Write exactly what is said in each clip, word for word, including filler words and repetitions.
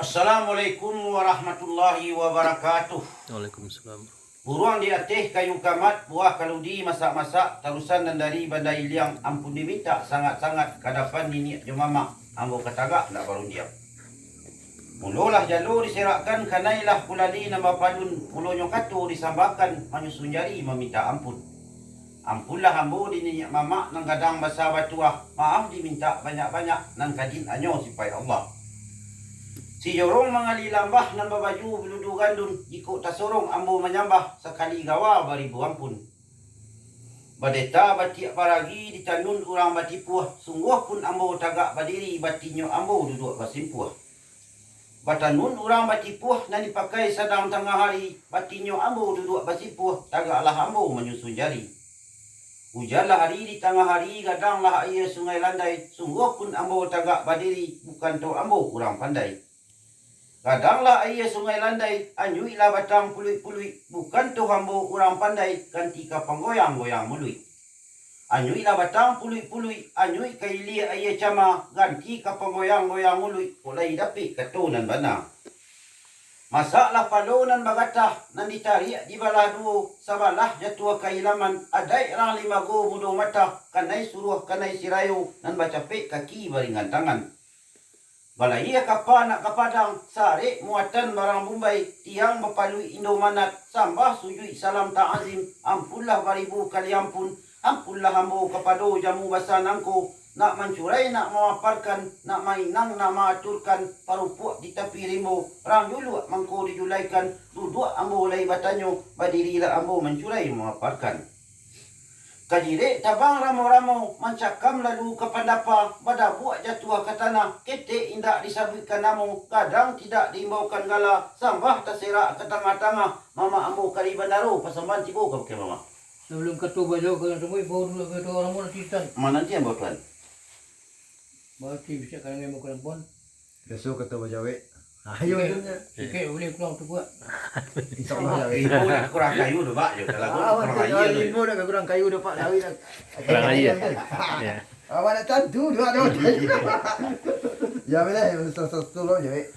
Assalamualaikum warahmatullahi wabarakatuh. Waalaikumsalam. Buruang di ateh kayu kamat, buah kaludi masak-masak, tarusan nan dari Banda Iliang, ampun dimintak sangat-sangat, ka dapan niniak jo mamak, ambo ka tagak ndak barundiang. Mulolah jalo diserakkan, kanailah kulali nan bapalun, mulonyo kato disambahkan, manyusun jari mamintak ampun. Ampunlah ambo di niniak mamak nan gadang basa batuah, maaf dimintak banyak-banyak, nan kadin hanyo sipaik Allah. Si jorong mangali lambah nan babaju buludu gandun, jikok tasorong ambo manyambah, sakali gawa baribu ampun. Badeta batiak paragi ditanun urang batipuah, sungguah pun ambo tagak badiri, batinnyo ambo duduak basimpuah. Batanun urang batipuah nan dipakai sadang tangah hari, batinnyo ambo duduak basimpuah, tagaklah ambo manyusun jari. Ujanlah hari di tangah hari, gadanglah aia Sungai Landai, sungguah pun ambo tagak badiri, bukan tu ambo urang pandai. Gadanglah aia Sungai Landai, anyuiklah batang puluik-puluik, bukan tu ambo urang pandai, ganti ka panggoyang-goyang muluik. Anyuiklah batang puluik-puluik, anyuik ka ilia aia cama, ganti ka panggoyang-goyang muluik, kok lai dapek kato nan bana. Masaklah palo nan bagatah, nan ditariak dibalah duo, sabalah jatuah ka ilaman, adaik rang limbago mudo matah, kanai suruah kanai sirayo, nan bacapek kaki baringan tangan. Balayia kapa nak ka padang, sarek muatan barang Bumbai, tiang bapaluik indo manat, sambah sujuik salam ta'azim, ampunlah baribu kali ampun, ampunlah ambo kapado jamu basa nangko, nak mancurai nak mamaparkan, nak mainang nak maaturkan, parupuak di tapi rimbo, rang juluak mangko dijulaikan, duduak ambo lai batanyo, badirilah ambo mancurai mamaparkan. Kajirek tabang ramo-ramo, mancakam lalu ka pandapa, badabuak jatuah ka tanah, ketek indak disabuikkan namo, gadang tidak diimbaukan gala, sambah taserak ka tangah-tangah, mamak ambo kari bandaro, pasambahan tibo ka bakeh mamak. Sabalum kato bajawek ka nan samuik, baru dulu kato ramo nanti, Tuan. Ma nanti ambo, Tuan? Barati bisa ka nan ambo ka lampon. Biaso kato bajawek. Ayo, Sikek, inyo. Sikek buliah kurang tu kuat. Insya Allah, ya. Ibu nak kurang kayu tu, Pak. Yo, kalau Ah, kurang betul. Aia tu. Ibu nak kurang kayu tu, Pak. Lawik nak. Kurang aia. Ya. Awak nak tantu tu, ada. Ya, boleh. Satu-satu lo je, wek.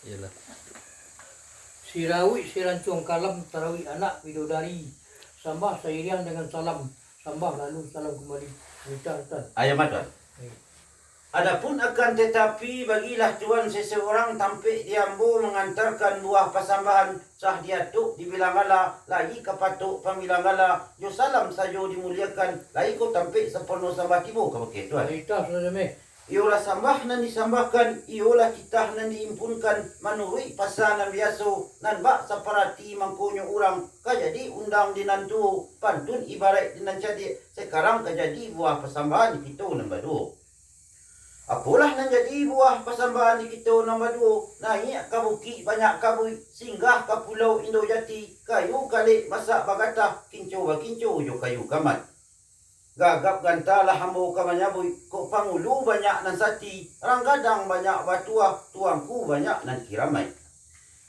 Iyalah. Sirawik sirancuang kalam, tarawik anak bidodari. Sambah sairiang dengan salam. Sambah lalu salam kembali. Minta, Tuan. Ayo, Mat, Tuan. Ayo. Adapun akan tetapi, bagilah Tuan seseorang tampek di ambo mangantarkan buah pasambahan, sah diatok dibilang gala, lai kapatok pambilang gala, jo salam sajo dimuliakan, lai ko tampek saporno sambah tibo ka bakeh Tuan. Lai tah, Tuan Jamil. Iyolah sambah nan disambahkan, iyolah titah nan diimpunkan, manuruik pasa nan biaso, nan bak saparati mangkonyo urang, ka jadi undang di nan tuo, pantun ibaraik di nan cadiak, sakarang ka jadi buah pasambahan di kito nan baduo. Apolah nan jadi buah pasambahan di kito nan baduo, naiak ka bukik banyak kabuik, singgah ka Pulau Indo Jati, kayu kalek masak bagatah, kinco bakinco jo kayu kamat. Gagap gantalah ambo ka manyabuik, kok pangulu banyak nan sati, rang gadang banyak batuah, tuangku banyak nan kiramaik.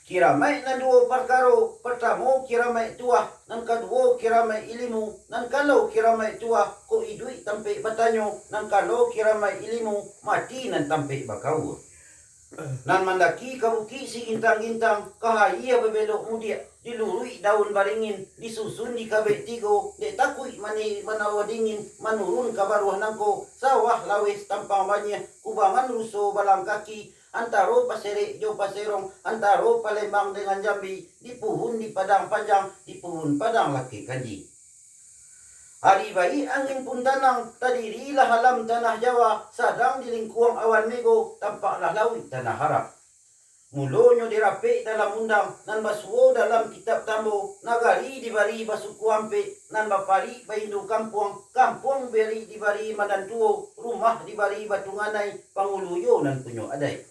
Kiramaik nan duo parkaro, partamo kiramaik tuah, nan kaduo kiramaik ilimu, nan kalau kiramaik tuah, kok iduik tampek batanyo, nan kalau kiramaik ilimu, mati nan tampek bakaua. Nan mandaki ka bukik sigintang-gintang, ka aia babelok mudiak, diluruik daun baringin, disusun dikabek tigo, dek takuik mani manawa dingin, manurun ka baruah nangko, sawah laweh tampang baniah, kubangan ruso balang kaki, antaro paserek jo paserong, antaro Palembang dengan Jambi, di puhun di Padang Panjang, di puhun Padang Lakek Kanji. Ari baiak angin pun tanang, tadirilah alam tanah Jawa, sadang di lingkuang awan mego, tampaklah lauik tanah Arab. Mulonyo dirapek dalam undang, nan basuo dalam kitab tambo, nagari dibari basuku ampek, nan baparik baindu kampuang, kampuang bari dibari madan tuo, rumah dibari batu nganai, pangulu iyo nan punyo adaik.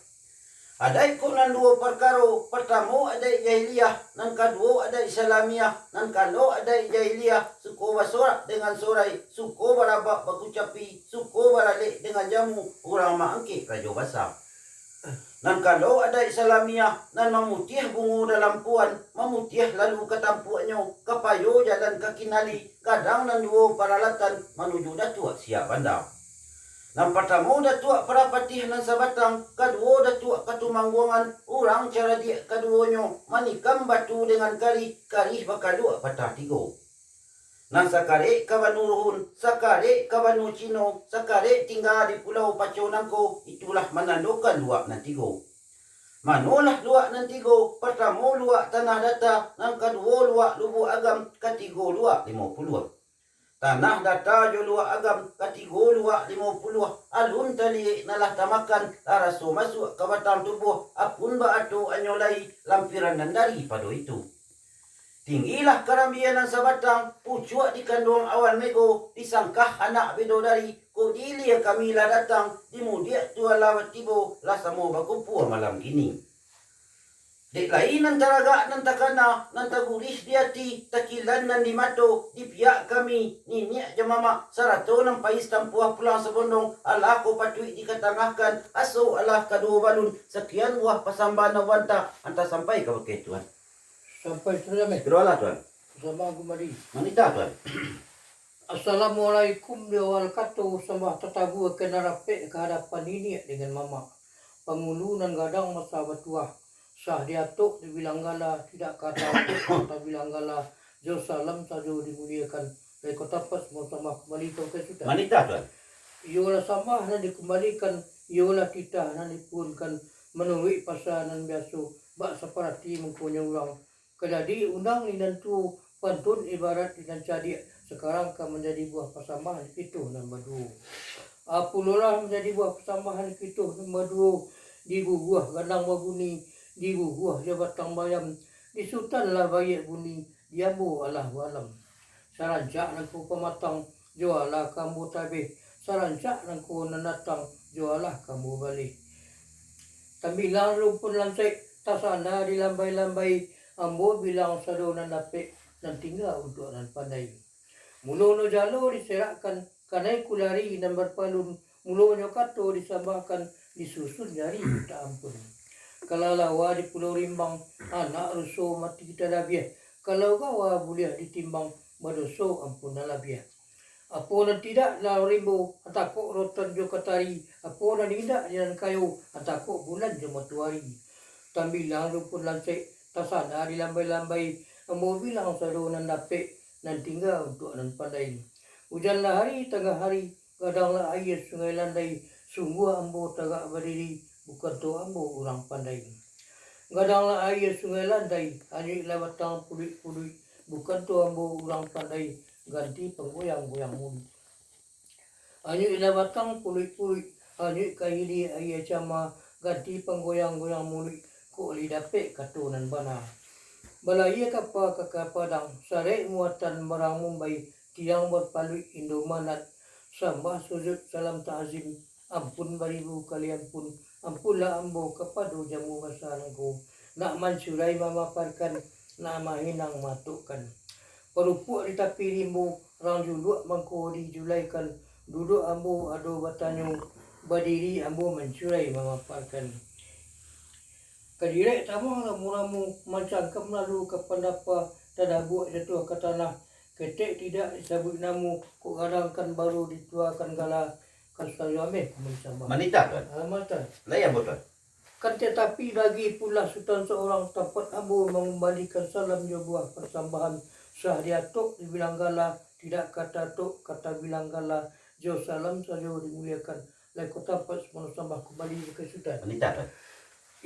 Adaik ko nan duo parkaro, partamo adaik jahiliah, nan kaduo adaik salamiah, nan kalau adaik jahiliah, suko basorak dengan sorai, suko barabak bakucapi, suko baralek dengan jamu, urang maangkek rajo basa. Nan kalau adaik salamiah, nan mamutiah bungo dalam puan, mamutiah lalu ka tampuaknyo, kapayo jalan ka kinali, gadang nan duo paralatan, manuju datuak siap banda. Nan partamo Datuak Parapatih nan sabatang, kaduo Datuak Katumangguangan, urang caradiak kaduonyo, manikam batu dengan karih, karih bakaluak patah tigo. Nan sakarek ka banua Ruhun, sakarek ka banua Cino, sakarek tingga di Pulau Paco nangko, itulah manandokan luak nan tigo. Manolah luak nan tigo? Partamo luak Tanah Data, nan kaduo luak Lubuak Agam, katigo luak Limo Puluah. Tanah Data jo Luak Agam, katigo luak Limo Puluah, alun taliek nan lah tamakan, lah raso masuak ka batang tubuah, apun baato anyo lai, lampiran nan daripado itu. Tinggilah karambia nan sabatang, pucuak di kanduang awan mego, disangkah anak bidodari, kok di ilia kami lah datang, di mudiak tu lah tibo, lah samo bakumpua malam kini. Dek lai nan taragak, nan takana, nan tagurih di ati, takilan nan di mato, di piak kami, niniak jo mamak, sarato nan pais tampuah pulang sabondong, alah ko patuik dikatangahkan, aso alah kaduo balun, sakian buah pasambahan nan banta, anta sampai kabake Tuan. Sampai sudah, meh. Keluarlah, Tuan. Sama aku mari. Manitah, Tuan. Assalamualaikum di awal kato, sambah tatabua ka nan rapek ka hadapan niniak dengan mamak. Pangulu nan gadang masa batuah, sah diatok dibilang gala, tidak kata kata bilang gala, jo salam sajo dimuliakan. Dari Kota Pas, mau sambah kembali ka Utai Sutan. Manitah, Tuan. Iyolah sambah nan dikembalikan, iyolah titah nan dipuhunkan, manuruik pasa nan biaso, bak saparati mangkonyo urang. Ka jadi undang nan tuo, pantun ibarat nan cadiak, sakarang ka manjadi buah pasambahan kito nan baduo. Apulolah manjadi buah pasambahan kito nan baduo, diguguah gandang babuni, diguguah jo batang bayam, di Sutan lah baiak buni, di ambo alah balam. Sarancak nangko pamatang, jo alah ka ambo tabeh, sarancak nangko nan datang, jo alah ka ambo baleh. Tambilang rumpun lansek, tasanda di lambai-lambai, ambo bilang sado nan dapek, nan tingga untuak nan pandai. Mulonyo jalo diserakkan, kanai kulari nan barpalun, mulonyo kato disambahkan, disusun jari mintak ampun. Kalau lawa di Pulau Rimbang, anak ruso mati tadabiah, kalau gawa buliah ditimbang, badoso ampun nan labiah. Apo nan tidak lah rimbo, antakok rotan jo katari, apo nan indak di nan kayo, antakok bulan jo matoari. Tambilang rumpun lansek, tasanda di lambai-lambai, ambo bilang sado nan dapek, nan tingga untuak nan pandai. Ujan lah hari, tangah hari, gadang lah aia Sungai Landai, sungguah ambo tagak badiri, bukan tu ambo urang pandai. Gadang lah aia Sungai Landai, anyuik lah batang puluik-puluik, bukan tu ambo urang pandai, ganti panggoyang-goyang muluik. Anyuik lah batang puluik-puluik, anyuik ka hilia aia cama, ganti panggoyang-goyang muluik, kok lai dapek kato nan bana. Balayia kapa ka, ka padang, sarek muatan barang Mumbai, tiang barpaluik Indomaret, sambah sujud salam takzim, ampun baribu kali ampun, ampunlah ambo kapado jamu basa nangko, nak mancurai mamaparkan, nak mahinang maatokkan. Parupuak di tapi rimbo, rang juluak mangko dijulaikan, duduak ambo ado batanyo, badiri ambo mancurai mamaparkan. Kadirek tamuang ramu-ramu, mancangkam lalu ka pandapa, tadabuak jatuah ka tanah, ketek tidak disabuik namo, kok gadangkan baru dituakan gala, ka sudah ameh kami sambah. Manitah, Tuan. Alamat, Tuan. Lai ambo, Tuan. Kan tatapi bagi pulah Sutan saurang, tampat ambo mangumbalikan salam jo buah pasambahan, sah diatok dibilang gala, tidak kata tok kata bilang gala, jo salam sajo dimuliakan, lai kok tampat mano sambah kumbali ka Sutan. Manitah, Tuan.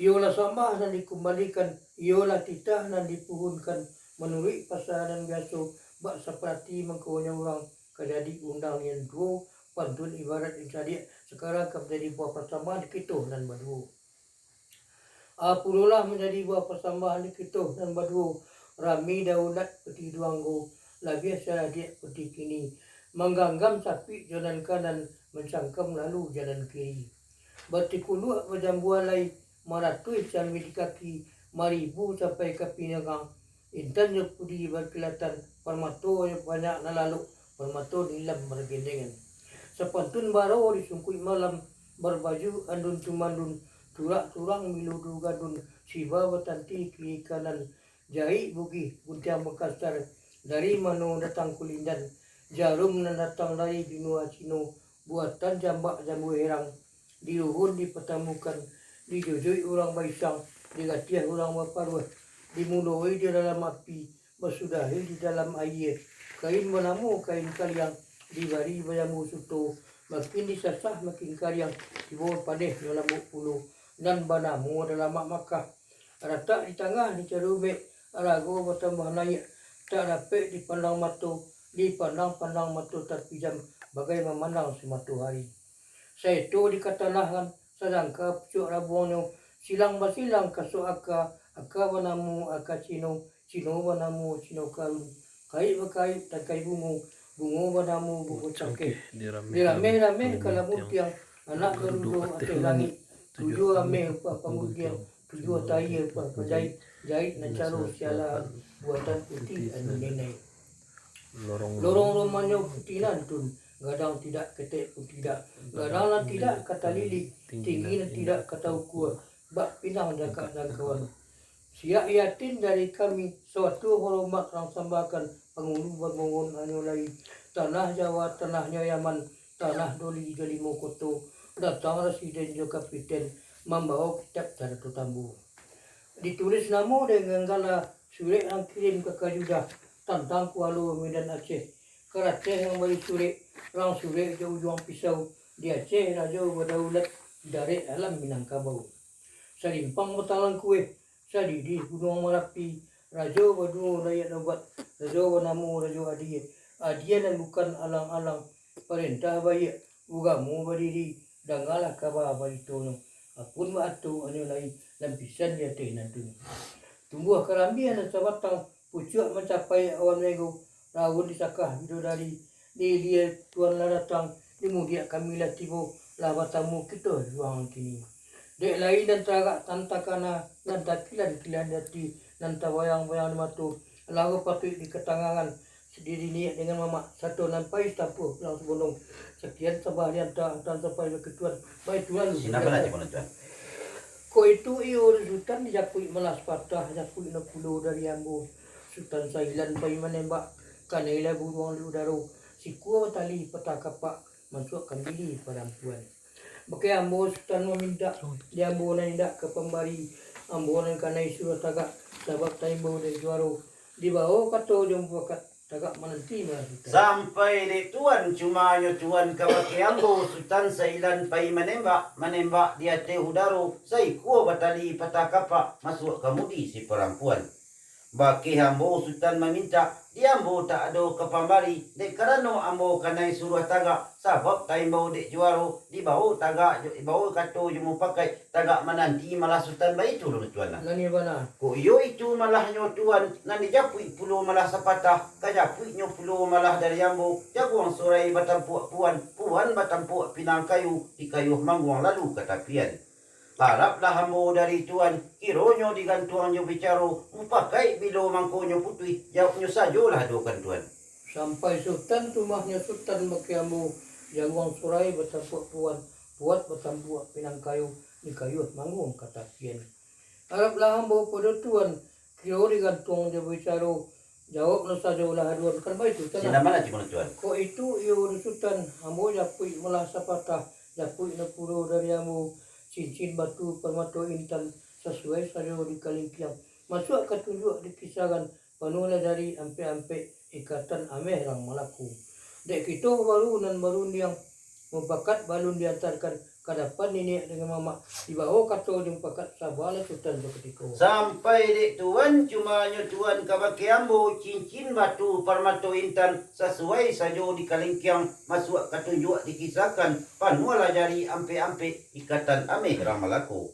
Iyolah sambah nan dikumbalikan, iyolah titah nan dipuhunkan, manuruik pasa nan biaso, bak saparati mangkonyo urang, ka jadi undang nan tuo, pantun ibarat nan cadiak, sakarang ka manjadi buah pasambahan kito nan baduo. Apulolah manjadi buah pasambahan kito nan baduo, rami daulat peti duanggo, labiah caradiak peti kini, mangganggam sapik jo nan kanan, mancangkam lalu jo nan kiri. Batikuluak bajambualai, maratuih cambi di kaki, maribu sampai ka pinggang, intan jo pudi bakilatan, parmato jo banyak nan lalok, parmato nilam bagandengan. Sapantun baro di sungkuik malam, barbaju andun tumandun, turak turang miludu gadun, siba batanti kiri kanan, jarik bugih guntiang bakasar, dari mano datang kulindan, jarum nan datang dari binua Cino, Buatan jambak jambu herang, di ruhun dipatamukan, dijujuik urang baisang, digatiah urang baparuah, dimuloi di dalam api, basudahi di dalam ayie. Kain banamo kain kaliang, dibari bajambu suto, makin disasah makin kariang, tibo padeh nyo lambuak pulo, nan banamo dalamak Makah. Ratak di tangah dicarumek, arago batambah naiak, tak dapek dipandang mato, dipandang-pandang mato tapijam, bagai mamandang si matoari. Saeto dikatanahkan, sadangka pucuak rabuangnyo, silang basilang kasok aka, aka banamo aka Cino, Cino banamo Cino Karun, kaik bakaik tangkai bungo, bungo banamo bungo cangkeh. Dirameh-rameh kalamuntiang, anak garudo ateh langik, tujuah ameh upah pangguntiang, tujuah tayie upah panjaik, jaik nan caro sialahan, buatan putiah anu nenek. Lorong rumahnyo putiah nantun, gadang tidak, ketek pun tidak, gadang nan tidak ka talilik, tinggi nan tidak ka taukua, bak pinang jangkak jangkauan. Siak yatin dari kami, sawatu hormat rang sambahkan, pangulu bangunan anyo lai, tanah Jawa, tanahnyo Yaman, tanah doli jo limo koto, datang residen jo kapiten, mambawo kitab tarato tambo. Ditulis namo dengan gala, surek rang kirim ka Kajudah, tantang Kualo Medan Aceh. Karateh rang bari surek, rang surek jo ujuang pisau, di Aceh rajo badaulat, di darek alam Minangkabau. Salimpang Batalang Kueh, sadidih Gunuang Marapi, rajo baduo Dayak Nobat, rajo banamo Rajo Adie. Adie nan bukan alang-alang, parentah baiak, ugamo badiri, dangalah kaba baritonyo. Apun baato anyo lai, lampisan di ateh nantun. Tumbuah karambia nan sabatang, pucuak mancapai awan mego, raun disakah bidodari, di ilia Tuan lah datang, di mudiak kami lah tibo, lah batamu kito juang kini. Dek lai nan taragak nan takana, nan takilan-kilan di ati, nan tabayang-bayang di mato, lah bapatuik di katangangan, sadiri niaik dengan mamak, sato nan pai satampuah pulang sabondong. Sakian sambah dianta, antan sampai bakituan, baitulah lu. Sinan bana cako nan tuan. Kok itu iyo Sutan dijapuik malah sapatah, japuik no pulo dari ambo. Sutan Sailan pai manembak, kanai lah buruang di udaro, sikua batali patah kapak, masuakkan diri parampuan. Bakeh ambo Sutan mamintak, di ambo nan indak ka pambari, ambo nan kanai suruah tagak, sabab taimbau dek juaro, dibawo kato jo mupakat, tagak mananti malah Sutan. Sampai dek tuan, cumanyo tuan ka bakeh ambo Sutan Sailan pai manembak, manembak di ateh udaro, saikua batali patah kapak, masuak ka mudi si parampuan. Bakeh ambo Sutan mamintak, di ambo tak ado ka pambari, dek karano ambo kanai suruah tagak, sabab taimbau dek juaro, dibawo tagak jo, dibawo kato jo mupakaik, tagak mananti malah Sutan, baitu lo tuan lah. Nan iyo bana. Kok iyo itu malahnyo tuan, nan dijapuik pulo malah sapatah, ka japuiknyo pulo malah dari ambo, jaguang surai batampuak puan, puan batampuak pinang kayu, dikayuah mangguang lalu ka tapian. Araplah ambo dari tuan, kironyo digantuang jo bicaro, mupakaik bilo mangkonyo putuih, jawabnyo sajolah doakan tuan. Sampai Sutan tumahnyo Sutan bakeh ambo, jaguang surai batampuak puan, puan batampuak pinang kayu, dikayuah mangguang ka tapian. Araplah ambo pado tuan, kiro digantuang jo bicaro, jawablah sajolah aduan, kan baitu Sutan. Sinan bana cako nan tuan. Kok itu iyo Sutan, ambo japuik malah sapatah, japuik no pulo dari ambo, cincin batu parmato intan, sasuai sajo di kalingkiang, masuak ka tunjuak di kisaran, panuahlah jari ampek-ampek, ikatan ameh rang Malako. Dek kito baru nan barundiang, mupakat balun diantarkan, ka dapan niniak dengan mamak, dibawo kato jo mupakat, sabalah Sutan sakutiko. Sampai dek tuan, cumanyo tuan ka bakeh ambo, cincin batu parmato intan, sasuai sajo di kalingkiang, masuak ka tunjuak dikisahkan, panuahlah jari ampek-ampek, ikatan ameh rang Malako.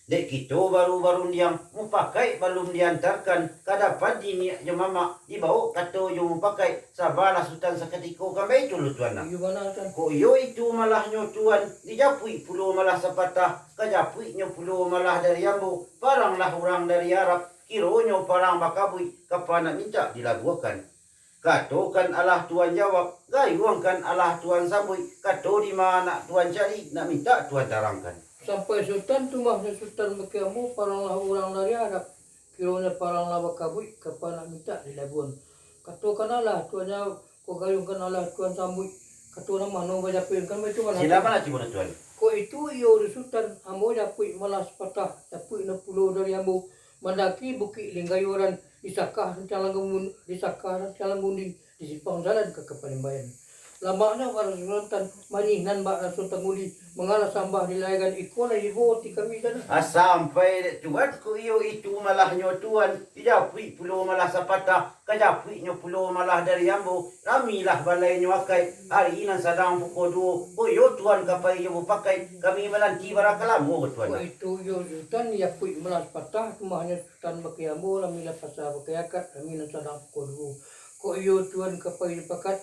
Dek kito baru barundiang, mupakaik balun diantarkan, ka dapan niniak jo mamak, dibawo kato jo mupakaik, sabalah Sutan sakutiko, kan baitu lo tuan nah. Iyo bana Sutan. Kok iyo itu malahnyo tuan, dijapuik pulo malah sapatah, ka japuiknyo pulo malah dari ambo, paranglah urang dari Arab, kironyo parang bakabuik, kapa nak mintak dilabuahkan. Katokan alah tuan jawab, gayuangkan alah tuan sambuik, kato di ma nak tuan cari, nak mintak tuan tarangkan. Sampai Sutan tumahnyo Sutan bakeh ambo, paranglah urang dari Arab, kironyo parang lah bakabuik, kapa nak mintak dilabuahkan. Katokan alah tuan jawab, ko gayuangkan alah tuan sambuik, Kato nan mano bajapuik kan baitu kan? Sila bana cubo Tuan. Kok itu iyo di Sutan, ambo japuik malah sapatah, japuik nan pulo dari ambo, mandaki Bukik Linggayuran, di Sakah Rancalang Gumun-, di Sakah Rancalang Gundi, di simpang jalan ka Kapalimbayan. Lamaknyo bak raso santan, manyih nan bak raso tanguli, mangalah sambah di layangan, iko lah ibo ti kami Tuan. Ah, sampai dek Tuan, kok iyo itu malahnyo Tuan, dijapuik pulo malah sapatah, kajapuiknyo pulo malah dari ambo, ramilah balainyo akaik, ari nan sadang pukua duo, kok iyo Tuan ka pai jo bapakaik, kami mananti bara ka lamo ko Tuan. Kok itu iyo Sutan, dijapuik malah sapatah, tumahnyo Sutan bakeh ambo, ramilah pasa bakeh akak, rami nan sadang pukua duo. Kok iyo Tuan ka pai jo bapakaik,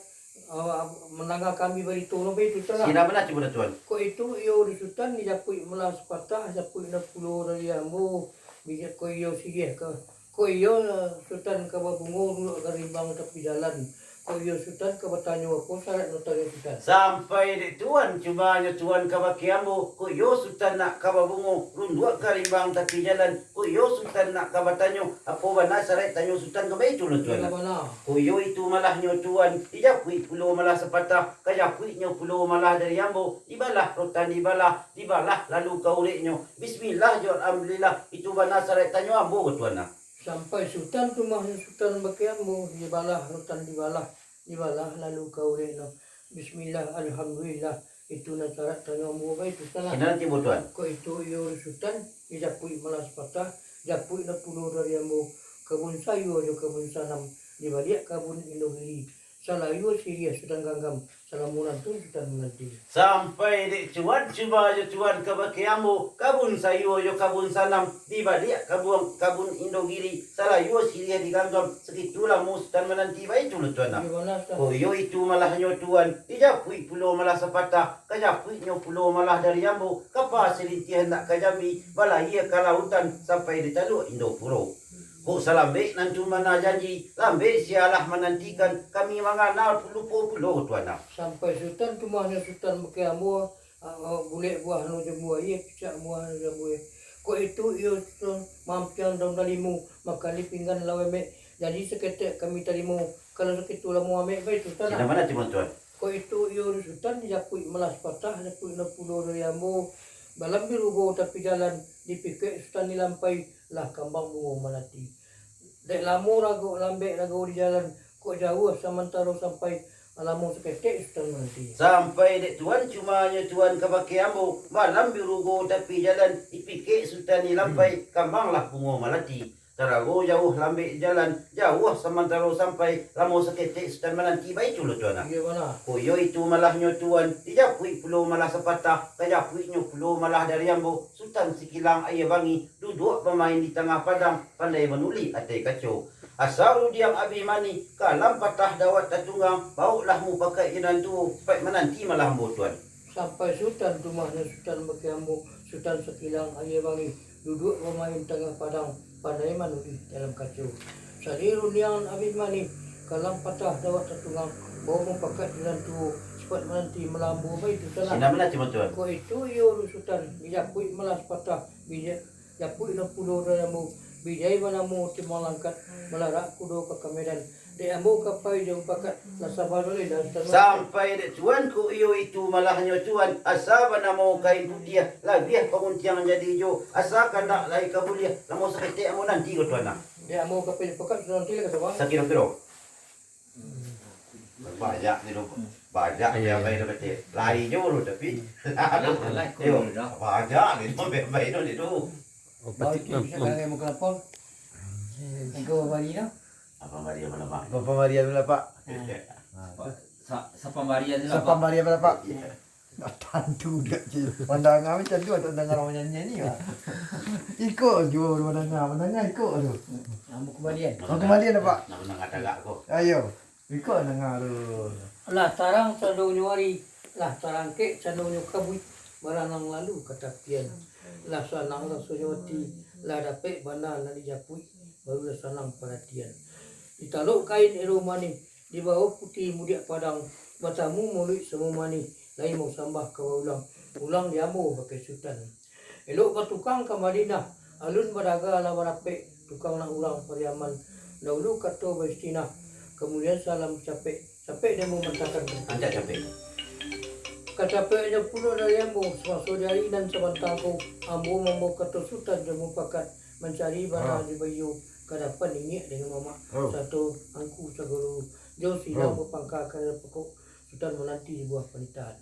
ah, mandanga kami barito lo baitu Sutan lah. Sila bana cubo Tuan. Kok itu iyo di Sutan, dijapuik malah sapatah, japuik nan pulo dari ambo, bijak kok iyo siriah ka Kok iyo Sutan ka babungo duduak ka rimbang tapi jalan. Kok iyo Sutan ka batanyo apo saraik nan tanyo Sutan. Sampai dek Tuan, cumanyo Tuan ka bakeh ambo, kok iyo Sutan nak ka babungo duduak ka rimbang tapi jalan. Kok iyo Sutan nak ka batanyo, apo bana saraik tanyo Sutan ka baitu lo Tuan. Iyo bana. Kok iyo itu malahnyo Tuan, dijapuik pulo malah sapatah, kajapuiknyo pulo malah dari ambo, dibalah rotan dibalah, dibalah lalu ka ureknyo. Bismillah jo alhamdulillah, itu bana saraik tanyo ambo ko Tuan nah. Sampai Sutan tumahnyo Sutan bakeh ambo, dibalah rotan dibalah, dibalah lalu ka ureknyo. Bismillah, alhamdulillah, itu nan saraik tanyo ambo baitu Sutan lah. Sila cubo Tuan. Kok itu iyo Sutan, dijapuik malah sapatah, japuik nan pulo dari ambo, kabun sayua jo kabun sanam, di baliak kabun Indogiri. Salayua siriah Sutan ganggam, salamo nan tu Sutan mananti. Sampai dek Tuan, cubo jo Tuan ka bakeh ambo, kabun sayua jo kabun sanam, di baliak kabun, kabun Indogiri, salayua siriah diganggam, sakitu lamo Sutan mananti, baitu lo Tuan nah. Iyo bana Sutan. Kok iyo itu malahnyo Tuan, dijapuik pulo malah sapatah, kajapuiknyo pulo malah dari ambo, kapa salintiah nak ka Jambi, balayia ka lautan, sampai di Taluak Indopuro. Kok salambek nan tu mana janji, lambek sia lah manantikan, kami mangana lupo pulo Tuan nah. Sampai Sutan tumahnyo Sutan bakeh ambo, ah, ah, bulek buah anu jambu aia, picak buah anu jambu aia. Kok itu iyo Sutan mampiang daun dalimu, makan di pinggan laweh mek, janji saketek kami tarimo, kalau sakitu lamo amek baitu Sutan nah. Sila bana cubo Tuan. Kok itu iyo di Sutan, dijapuik malah sapatah, japuik nan pulo dari ambo, balambi rugo tapi jalan, dipikek Sutan dilampai, lah kambang bungo malati. Dek lamo rago lambek rago di jalan, kok jauah samantaro sampai, lamo saketek Sutan mananti. Sampai dek Tuan, cumanyo Tuan ka bakeh ambo, balambi rugo tapi jalan, dipikek Sutan dilampai, kambang lah bungo malati. Tarago jauah lambek jalan, jauah samantaro sampai, lamo saketek Sutan mananti, baitu lo Tuan nah. Iyo bana. Kok iyo itu malahnyo Tuan, dijapuik pulo malah sapatah, kajapuiknyo pulo malah dari ambo, Sutan Sikilang Aia Bangi, duduak bamain di tangah padang, pandai manulik ateh kaco. Asa rudiang abih manih, kalam patah dawat tatunggang, bawoklah mupakaik jo nan tuo, paik mananti malah ambo Tuan. Sampai Sutan tumahnyo Sutan bakeh ambo, Sutan Sikilang Aia Bangi, duduak bamain tangah padang, pandai manulik dalam kaco. Sadi rundiang abih manih, kalam patah dawat tatunggang, bawok mupakaik jo nan tuo, sipaik mananti malah ambo baitu Sutan nah. Sila bana cubo Tuan. Kok itu iyo di Sutan, dijapuik malah sapatah, bija-, japuik nan pulo dari ambo, bijai banamo Timang Langkat, malarak kudo ka Kamedan. Dek ambo ka pai jo mupakaik, lah saba lai lah Sutan. Sampai dek Tuan, kok iyo itu malahnyo Tuan, asa banamo kain putiah, labiah paguntiang jadi ijo, asa kandak lai ka buliah, lamo saketek ambo nanti ko Tuan nah. Dek ambo ka pai jo mupakaik, Sutan nanti lah ka saba. Sakiro-kiro. Banyak ni tu. Banyak ni abai tu kecil. Lari jo tu tapi. Alah, alah, yo, dah. Banyak ni tu, abai tu ni tu. Oh, pasti. Baru tu bisa kan ilmu kelapa. Engkau bani dah. Apa Maria mana, Pak? Apa Maria mana, Pak? Ah. Sa-, Sapa Maria tu lah, Pak. Sapa Maria mana, Pak? Iya. Dah tantu dah je. Pandang kami tantu atau dengar orang nyanyi ni, Pak. Ikut je orang dengar, mendengar ikut tu. Nama kembalian. Nama kembalian dah, Pak. Nama dengar tagak ko. Ayo. Ikut dengar tu. Lah tarang sandonyo ari, lah tarangkek sandonyo kabuik, baranang lalu ka tapian. Lah sanang rasonyo ati, lah dapek bana nan dijapuik, barulah sanang paratian. Ditalok kain ero manih, di bawah putiah mudiak padang, batamu moluik samo manih, lai mau sambah ka baulang, ulang di ambo bakeh Sutan. Elok batukang ka Madinah, alun badaga lah barapek, tukang nak urang Pariaman. Dahulu kato baistinah, kamudian salam capek, capek demo mantakan. Ancak capek. Kacapeknyo pulo dari ambo, samaso di ari nan sabanta ko, ambo mambao kato Sutan jo mupakat mancari bana di Bayo, ka dapan niniak dengan mamak, sato angku sagalo, jo silang bapangka karano pokok Sutan mananti di buah panitahan.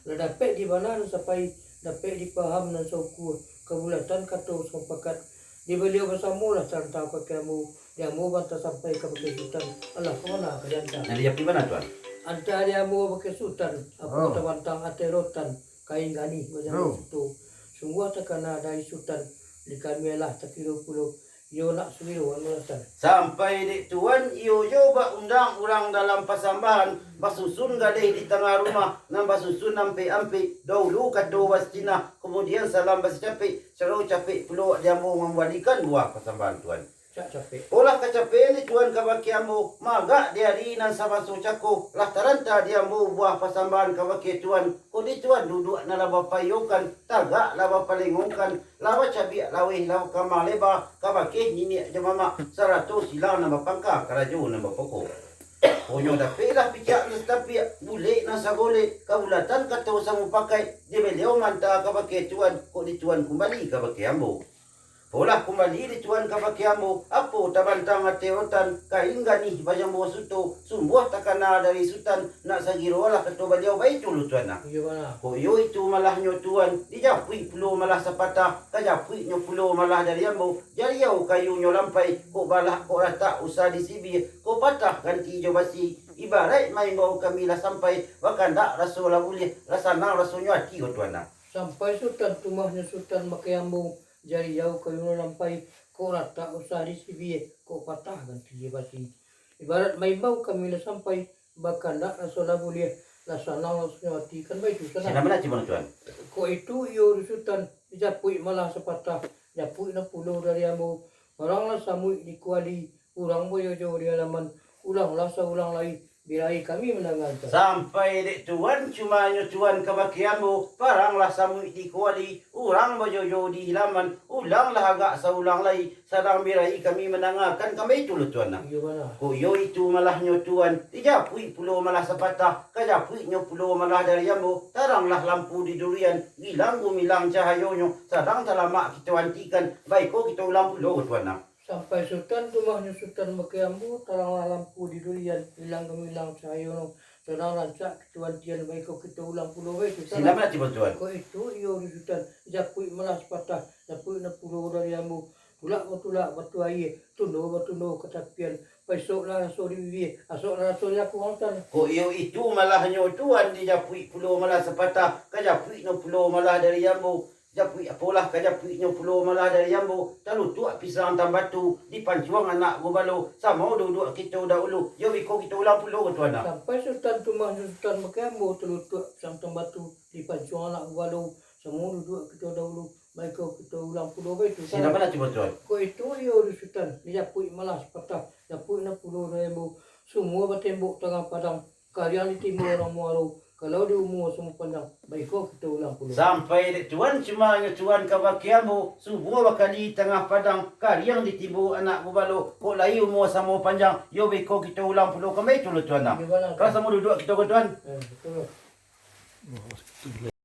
Lah dapek di bana nan sapai, dapek di paham nan saukua, kabulatan kato samupakat, di baliau basamo lah taranta ka bakeh ambo, di ambo banta sampai ka bakeh Sutan, alah ka mana ka dianta. Nan dijapuik bana, Tuan? Anta di ambo bakeh Sutan, apo tabantang ateh rotan, kain ganih bajambo suto. Sungguah takana dari Sutan, di kami alah takiro pulo, iyo nak sugiro anu rasan. Sampai dek Tuan, iyo jo baundang urang dalam pasambahan, basusun gadih di tangah rumah, nan basusun ampek-ampek, daulu kato basitinah, kamudian salam basicapek, saro capek pulo di ambo mambalikan buah pasambahan Tuan. Cak capek. Olah kacapek ni Tuan ka bakeh ambo, magak di ari nan samaso cako, lah taranta di ambo buah pasambahan ka bakeh Tuan, kok di Tuan duduak nan lah bapayokan, tagak lah bapalengokan, lah bacabiak laweh, lah bakamah leba, ka bakeh niniak jo mamak, sarato silang nan bapangka karajo nan bapokok. Konyo dapeklah picak nan satapiak, bulek nan sagolek, kabulatan kato samupakaik, di baliau manta ka bakeh Tuan, kok di Tuan kumbali ka bakeh ambo. Polah kumbali di Tuan ka bakeh ambo, apo tabantang ateh rotan, kain ganih bajambo suto, sungguah takana dari Sutan, nak sagiro alah kato baliau, baitu lo Tuan nah. Iyo, bana. Kok iyo itu malahnyo Tuan, dijapuik pulo malah sapatah, kajapuiknyo pulo malah dari ambo, jariau kayunyo lampai, kok balah, kok ratak usah disibia, kok patah ganti jo basi, ibaraik maimbau kami lah sampai, bakandak raso lah buliah, lah sanang rasonyo ati ko Tuan nah. Sampai Sutan tumahnyo Sutan bakeh ambo, jariau kayunyo lampai, kok ratak usah disibia, kok patah ganti jo basi. Ibarat maimbau kami lah sampai, bakandak raso lah buliah, lah sanang rasonyo ati, kan baitu Sutan. Sinan bana cuma Tuan. Kok itu iyo di Sutan, dijapuik malah sapatah, japuik nan pulo dari ambo, barang lah samuik di kuali, urang bajojo di halaman, ulanglah saulang lai, birahi kami mandangakan. Sampai dek Tuan, cumanyo Tuan ka bakeh ambo, barang lah samuik di kuali, urang bajojo di halaman, ulanglah agak saulang lai, sadang birahi kami mandangakan, kan baitu lo Tuan nah. Iyo, bana. Kok iyo itu malahnyo Tuan, dijapuik pulo malah sapatah, kajapuiknyo pulo malah dari ambo, taranglah lampu di durian, gilang gumilang cahayonyo, sadang talamak kito antikan, baiko kito ulang pulo ko Tuan nah. Sampai Sutan tumahnyo Sutan bakeh ambo, taranglah lampu di durian, gilang gumilang cahayonyo, sadang rancak kito antikan, baiko kito ulang pulo, baitu Sutan. Sinan bana cuma Tuan. Kok itu iyo di Sutan, japuik malah sapatah, japuik nan pulo dari ambo, tulak batulak batu aia, tundo batundo ka tapian, paisoklah raso di bibia, asoklah raso di akuang Sutan. Kok iyo itu malahnyo Tuan, dijapuik pulo malah sapatah, kajapuiknyo pulo malah dari ambo, japuik apolah kajapuiknyo pulo malah dari ambo, talutuak pisang tambatu, dipancuang anak gubalo, samo duduak kito dahulu, yo biko kito ulang pulo ko Tuan nah. Sampai Sutan tumahnyo Sutan bakeh ambo, talutuak pisang tambatu, dipancuang anak gubalo, samo duduak kito dahulu, baiko kito ulang pulo, baitu Sutan. Sinan bana cuma Tuan. Kok itu iyo di Sutan, dijapuik malah sapatah, japuik nan pulo dari ambo, sumua batembok tangah padang, kariang ditimbo urang muaro, kalau di umua samo panjang, baiko kito ulang pulo. Sampai dek Tuan, cumanyo Tuan ka bakeh ambo, sumua bakali tangah padang, kariang ditimbo anak gubalo, kok lai umua samo panjang, yo biko kito ulang pulo, kan baitu lo Tuan nah. Iyo, bana. Kan samo duduak kito ko Tuan. Eh, batua.